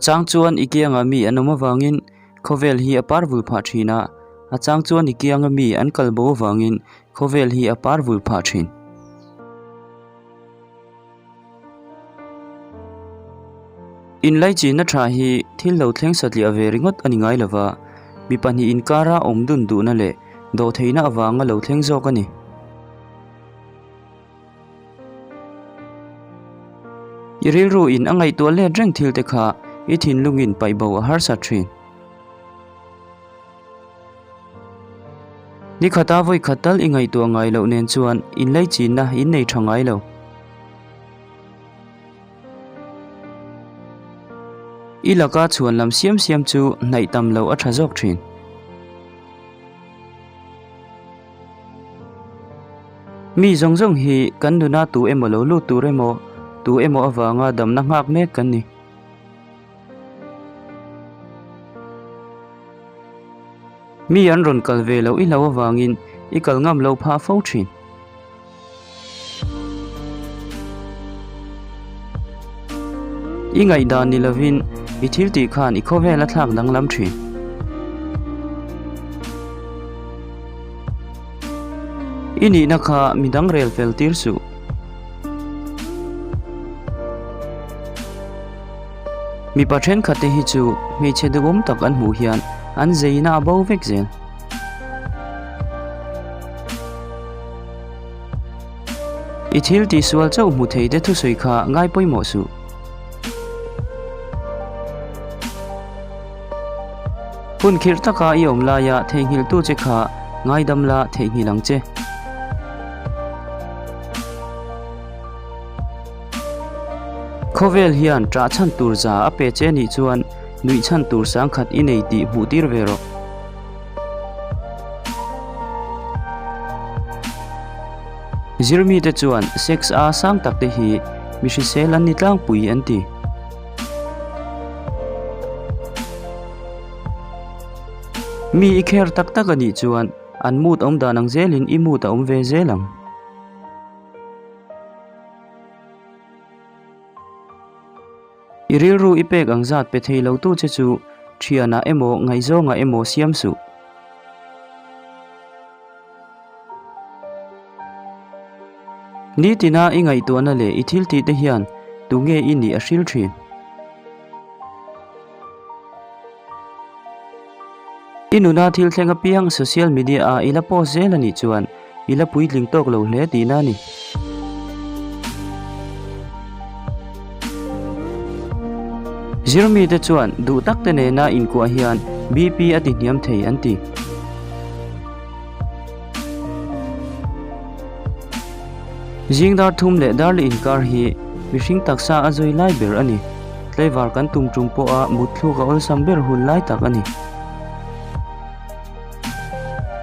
A chang chuan i kianga mi an awm avangin khawvel hi a par vul phah thin a, a chang chuan i kianga mi an kal bo avangin khawvel hi a par vul phah thin. Inlaichinna tha hi thil lo thleng satliah ve ringawt a ni ngai lova, mi pahnih inkara awm dun duhna leh dawhtheihna avanga lo thleng zawk a ni. I rilru in a ngaihtuah let reng thil te kha i thinlungin paih bo a harsat thin. Ni khata vawi khat tal i ngaihtuah ngai loh nen chuan inlaichinna in nei tha ngai lo. I laka chhuan lam siam siam chu hnaih tam loh a tha zawk thin. Mi zawng zawng hi kan nuna tu emaw lo lut tur emaw, tu emaw avanga damna nghak mek kan ni. Mi an rawn kal ve loh i hlo avangin i kal ngam lo phah fo thin. I ngaihdan ni lovin i thil tih khan i khawvel a thlak danglam thin. I nihna kha midang rel fel tir suh. Mipa thenkhat te hi chu hmeichhe duhawm tak an hmuh hian an zeina a bo vek zel. I thil tihsual chauh hmu thei te thusawi kha ngai pawimawh suh. Hun khirh taka i awm laia theihnghilhtu che kha ngaidam la theihnghilh ang che. Khawvel hian ṭah chhan tur za a pe che nih chuan nuih chhan tur sangkhat i nei tih hmuh tir ve rawh. Zirmite chuan sex a sang tak te hi mi hrisel an ni tlangpui an ti. Mi i kher tak tak a nih chuan an mood awm dan ang zelin i mood a awm ve zel ang. I rilru i pek ang zat pe thei lo tu che chu thianah emaw ngaihzawngah emaw siam suh. Nitina i ngaihtuahna leh i thil tih te hian tunge i nih a hril thin. I nuna thil thleng apiang social media ah i la post zel a nih chuan i la puitling tawk lo hle tihna a ni. Zirmite chuan duh tak te nena inkuah hian BP a ti hniam thei an ti. Zing dar thum leh dar leh inkar hi mihring taksa a zui lai ber a ni. Tlaivar kan tum tum pawha mutthluk a awlsam ber hun lai tak a ni.